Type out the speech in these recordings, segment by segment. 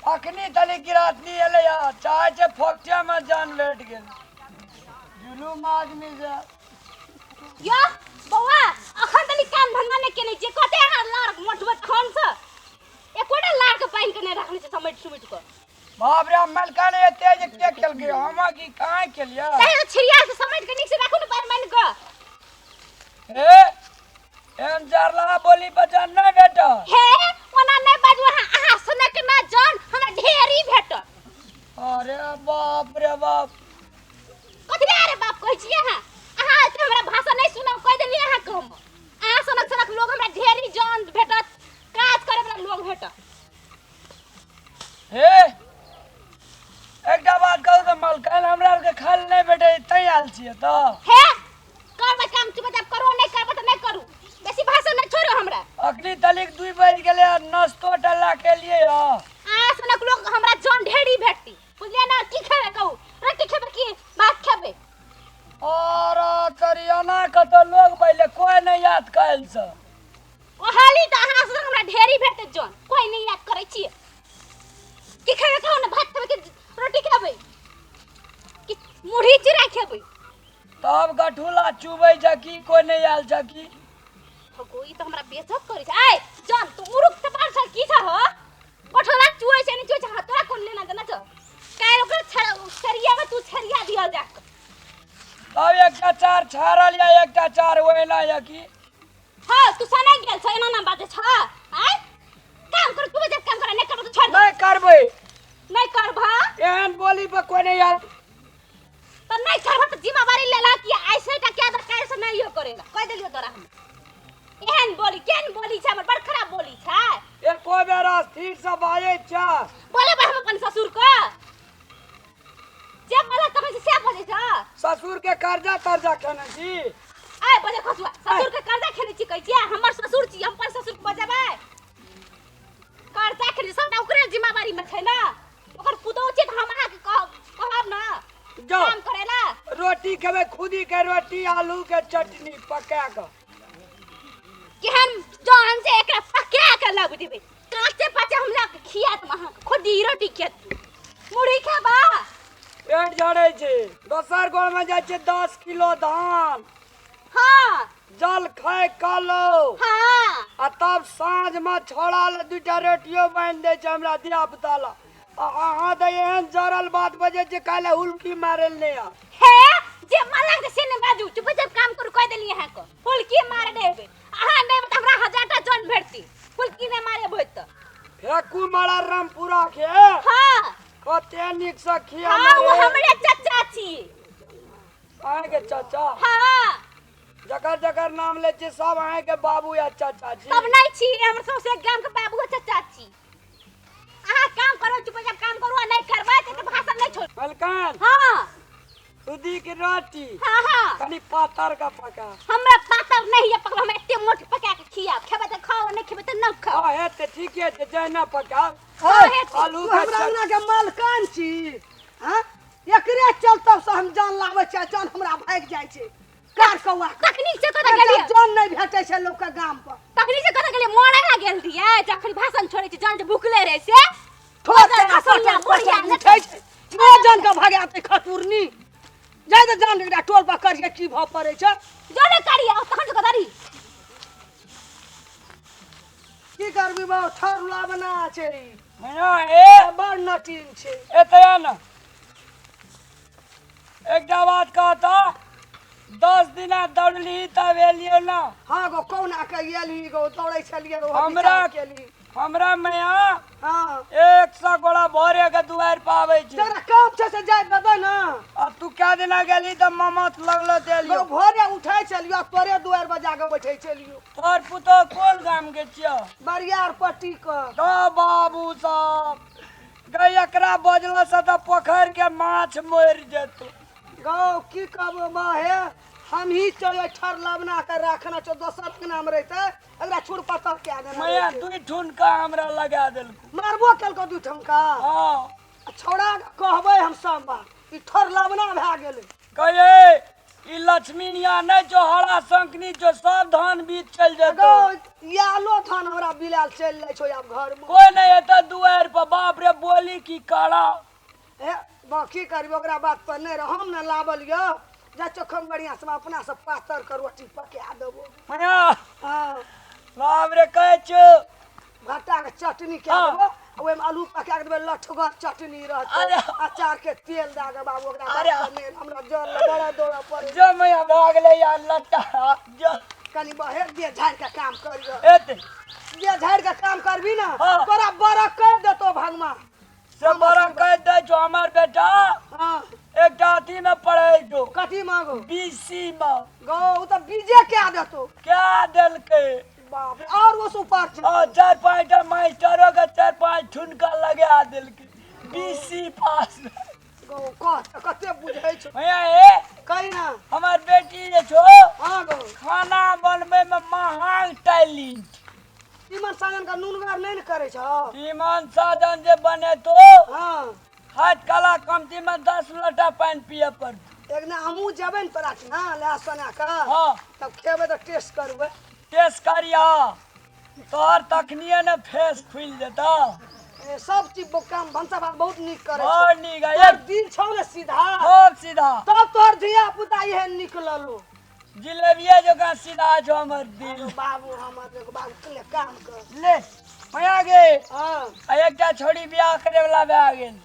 अखनी तली गिरातनी एलै आ चाहे छै फोकटे में जान भेट गेल जुलूम आदमी से। यो बौआ, अखन तनी काम धंधा नहि केने छियै, कते अहाँ लार मोटबै तखन से एकोटा लार के पानि के नहि रखने छै समेट सुमेट कऽ। बाप रे, मलका ने एते जे के केलकै, हम की कहाँ केलियै? तैयो छिड़िया से समेट के नीक से राखू ने पानि मानि कऽ। हे, एहन जरला बोली बचन नहि भेटल। हे, ओना नहि बाजू अहाँ, अहाँ सुनक ना जान हमरा ढेरी भेटल। अरे बाप रे बाप। कथी अरे बाप कहै छियै अहाँ? अहाँ एते हमरा भाषा नहि सुनब, कहि देलियै अहाँके हम। अहाँ सनक सनक लोग हमरा ढेरी जान भेटत, काज करे वाला लोग भेटत। हे, एकटा बात कहू तऽ मलकान हमरा आरके खाल नहि भेटै तैं आयल छियै तऽ? हे, करबै काम चुपचाप करू, नहि करबै तऽ नहि करू, बेसी भाषण नहि छोड़ू हमरा। अखनी तलिक 2 बजि गेलै आ नाश्तो टल्ला केलियै हँ। अहाँ सनक लोग हमरा जान ढेरी भेटती, बुझलियै ने? की खेबै कहू, रोटी खेबै कि भात खेबै? और तरियाना कतऽ लोग पहिले कोई नहीं याद कैल से। कहली तऽ अहाँ सनक हमरा ढेरी भेटतै जान, कोई नहीं याद करै छियै। की खेबै कहू ने, भात खेबै कि रोटी खेबै कि मुरही चूड़ा खेबै? तब गठुला चुबै छै की कोई नहीं आयल छै की? हगो, ई तऽ हमरा बेइज्जत करै छै। आइ जान तू मुरुख तऽ बार छल की छ हो? कठोरा चुऐ छै, नहि चुऐ छै, तोरा कोन लेना देना छ? काल्हि ओकरा छरिया में तू छरिया दियल जा। तब एकटा चार छाड़ल या एकटा चार ओहिना या की? हाँ, तू सना गेल छ, एना ना बाजे छ। आइ काम कर, तू जब काम कर, नहीं करबो तो छोड़ दे। नहीं करबै। नहीं करबा? एहन बोली पर कोई नहीं आयल। तो नहीं करबा तो जिम्मेवारी लेला कि ऐसे टा क्या दर काहे से नहीं हो करेला, कह देलियो तोरा हम। एहन बोली केहन बोली छै, हमर बड़ खराब बोली छै। एको बेर स्थिर से बाजै छै। बोले हम अपन ससुर को जे बोले तखन से बजै छ। ससुर के कर्जा तर्जा खेने छी? आय बजे खसुआ, ससुर के कर्जा खेने छी कहै छियै? हमर ससुर छी, हम अपन ससुर के बजेबै? कर्जा खेने सबटा ओकरे जिम्मेवारी में छै ने, ओकर पुतोह छै तऽ हम अहाँके कहब कहब ने जाओ। काम करेला। रोटी खेबै, खुदी के रोटी आलू के चटनी पका के। केहन जहन से एकरा पका के लब देबै, काचे पाचे हम ला के खिया देब अहाँके, खुदी रोटी खेत मुरही खेबा। पेट झड़ै छै, दोसर घर में जाइ छै 10 किलो धान। हाँ। जल खाय कालो। हाँ। आ तब साँझ में छोड़ा ले 2टा रोटियो बान्हि दै छै हमरा धिया पुता ला। आ अहाँ तऽ एहन जरल बात बजै छियै, काल्हि हुलकी मारै लए नहि आयब। हे, जे मन लागतै से नहि बाजू, चुपचाप काम करू, कहि देलियै अहाँके। हुलकी मारे नहि एबै अहाँ, नहि तऽ हमरा 1000टा जन भेटती, हुलकी नहि मारे तऽ। फेकू मारा रामपुरा के। हाँ। कते नीक से खिया। हाँ, ओ हमरे चाचा छी। अहाँके चाचा? हाँ। जकर जकर नाम लै छियै सब अहाँके बाबू या चाचा छी। तब नहि छी, हमर सौंसे गाम के बाबू चाचा छी। अहाँ काम करू, चुपचाप काम करू, आ नहि करबै तऽ भाषण नहि छोड़। मलकान। हाँ। खुदी के रोटी। हाँ, हाँ। कनी पातर का पका। हमरा पातर नहीं है पकड़ा, हम एते मोट पका के खियाब, खेबै तऽ खाओ, नहीं खेबै तऽ न खाओ। हाँ, हेतै, ठीके छै, जहिना पकाब। हाँ, हेतै। आलू तू के हमरा अंगना के मालकान छी, हाँ? एकरे चलते से हम जान लाबै छियै, जान हमरा भागि जाइ छै। कार कौआ के। तखनी से कतऽ गेलियै? जान नहि भेटै छै लोक के गाम पर। तखनी से कतऽ गेलियै? मरे ला गेल रहियै, जखन भाषण छोड़ै छै, जान जे भुखले रहै से। ठोक ओकर के खसुनिया, पटक बुढ़िया, पटक उठै छै। ओ जान के भगाते खतुरनी। जाय तऽ जान एकरा टोल पर करियै की भऽ पड़ै छै। जोरे करियै, तखन से कतऽ रही? की करबी बाउ, ठरुआ बना छै। मैया, ए। बड़ नटीन छै। एतऽ आ ने। एकटा बात कहता, 10 दिना दौड़ली तब एलियो ना। हाँ गो, कौना के एलही गो, दौड़ै छलियै गो, हमरा विचार केलही। हमरा मैया हाँ। 100 गोड़ा भोरे के दुआरि पर आबै छै। तोरा काम छै से जाय देबै ना। आ तू कै दिना गेली तऽ ममत लगलो ते एलियो। गो, भोरे उठै छलियो, तोरे दुआरि पर जाके बैठै छलियो। तोर पुतोह कोन गाम के छियौ? बरियार पट्टी के। तो बाबू साहब गई, एकरा बजला से तऽ पोखरि के माछ मरि जेतौ। गौ की कहबो माँ, हे हम ही चले ठर लबना के राखना छौ, दोसर के नाम रहितै एकरा छुड़ पतर कए देना मैया। रहितै। 2 ठुनका हमरा लगा देलकौ। मारबो केलकौ 2 ठुनका? हाँ। आ छौड़ा के कहबै हम सब बात, ई ठर लबना भए गेलै। कहिए ई लक्ष्मीनिया नहि छौ हरा शंखनी छौ सब धान बीत चलि जेतौ गौ यालो धान हमरा बिलाल चलि जाइ छौ आब घरमे कोई नहि एतऽ दुआरि पर बाप रे बोली की करा हे बा की करबै ओकरा बात पर नहि रह हम ने लाबल यऽ जा चोखम बढ़िआँ से अपना से पातर के रोटी पका देबो मैया हाँ बाप रे कहै छौ भट्टा के चटनी कए हाँ। देबो आ ओहिमे आलू पका के देबै लठगर चटनी रहतै अरे। अचार के तेल दए के बाबू ओकरा अरे। बात पर नहि हमरा जल लए बड़ा दौड़ऽ पड़ै जो मैया भए गेलै यार लट्टा जो कनि बहे दे झाड़ि के काम करियो एते दे झाड़ि के काम करबी ने हाँ। तोरा बड़ा कहि देतो भगवान से बड़ा कहि दै छौ हमर बेटा हाँ एकटा अथी मे पढ़ै छौ कथी मांगो बीसी मे गौ ओ तऽ बीजे कए देतो क्या देलकै बाप रे और वो ऊपर छै और चारि पाँच टा मास्टरो के चारि पाँच ठुनका लगा देलकै बीसी पास गौ कह तऽ कते बुझै छौ भैया हे कही ना हमर बेटी जे छौ हाँ गौ खाना बनबै मे महान टैलेंट तीमन साजन का नूनगर नहि ने करै छौ तीमन साजन जे बनेतो हाँ हाथ कला कमती में 10 लोटा पानि पिए पड़तौ एक दिन हमहूँ जेबै ने तोरा ना लए सोना के हाँ तब खेबै तऽ टेस्ट करबै टेस्ट करिया तोहर तखनिए ने फेस खुलि जेतौ ए, सब चीज काम भनसा भात बहुत नीक करै छौ बड़ नीक है तोहर दिल छौ ने सीधा खूब सीधा तब तोहर धिया पुता इहे निकललो जिलेबिया जकाँ सीधा छौ हमर दिल बाबू हमर देखो बाबू ले काम कर ले भैया गे हाँ आ एकटा छोड़ी बियाह करे वाला भए गेल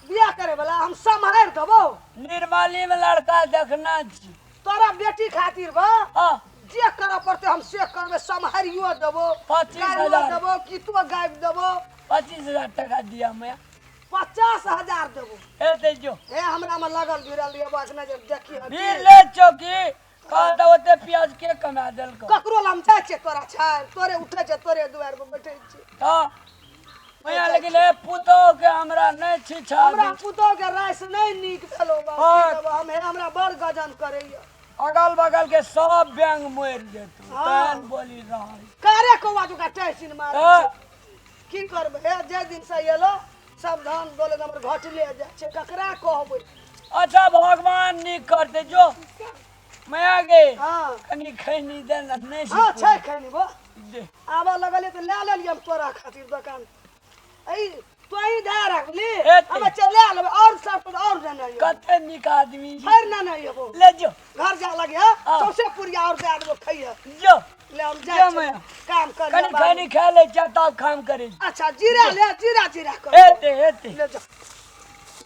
बियाह करे वाला हम सम्हारि देबो निर्मली में लड़का देखना छी तोरा बेटी खातिर बा हाँ जे करऽ पड़तै हम से करबै सम्हारियो देबो 25,000 गारियो देबो गीतो गाबि देबो 25,000 टका दिया मैं 50,000 देबो एते जो हे हमरा में लगल भिड़ल ये बात नहि जे देखी हती। भीड़ ले चौकी कहता ओते प्याज के कमा देलको ककरो लम जाइ छै तोरा छै तोरे उठै छै तोरे दुआरि पर बैठै छै हाँ भैया लेकिन हे पुतोह के हमरा नहि छिछा हमरा पुतोह के राइस नहि नीक भेलो बाप हाँ। की देबो, हम हे हमरा बड़ गजन करैया अगल बगल के सब बैंक मरि जेतौ हाँ। तहन बोली रहल कारे कौआ जुका टैसिन मारै हाँ। छै की करबै हे जे दिन से एलो सब धान दौलत हमर घटले जाइ छै ककरा कहबै अच्छा भगवान नीक करतै जो माया गे हँ कनि खैनी दे ने नहि हँ छै खैनी बो दे आबऽ लगलियै तऽ लए लेलियै हम तोरा खातिर दोकान ऐ तोही दए रखली एते। हम चल लए लेबै और सब कुछ और लेने अइबो कते नीक आदमी छी। फेर नेने अइबो ले जो घर जा लगे हँ हाँ। सौंसे पुरिया और दए देबो खइहे जो ले हम जो जाइ छियै। मैया। काम कर कनि खैनी खा लै छियै तब काम करै छी अच्छा जीरा ले जीरा जीरा कर एते एते ले जा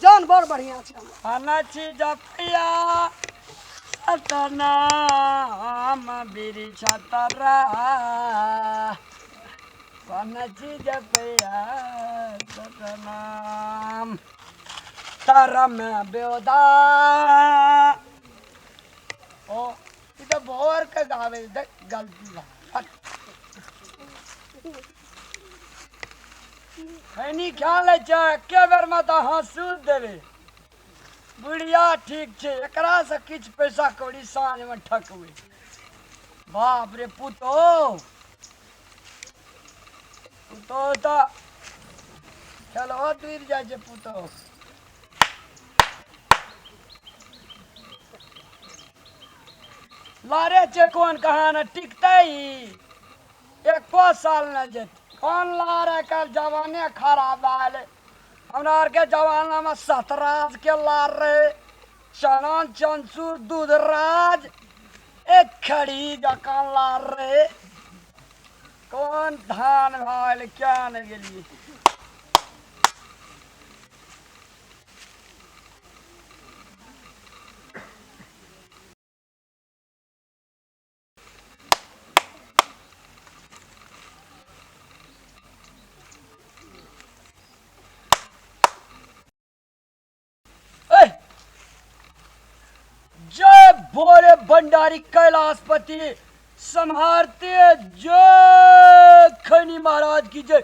जान बड़ बढ़िया छै हमर। खाना छी जपिया सतनाम बिरिछा तरा खाना छी जपिया सतनाम तरम बेवदा ओ ई तऽ भोर के गाबै देख गलती बा हट। खैनी खा लै छै एके बेरमे तऽ हँसू देबै बुढ़िया ठीक छै एकरासँ किछु पैसा कौड़ी साँझमे ठकबै बाप रे पुतोह पुतोह तऽ खेलहो दूर जाइ छै पुतोह लारे छै कोन कहाँ ने टिकतै ई एको साल नहि जेतै कोन लार आइकाल्हि जमाने खराब भए गेलै हमरा आरके जमानामे सतराज के लार रहै चना चनसुर दूधराज एक खड़ी जकाँ लार रहै कोन धान भए गेलै क्या नहि गेलियै जय भोले भंडारी कैलाशपति संहारते जय खनी महाराज की जय।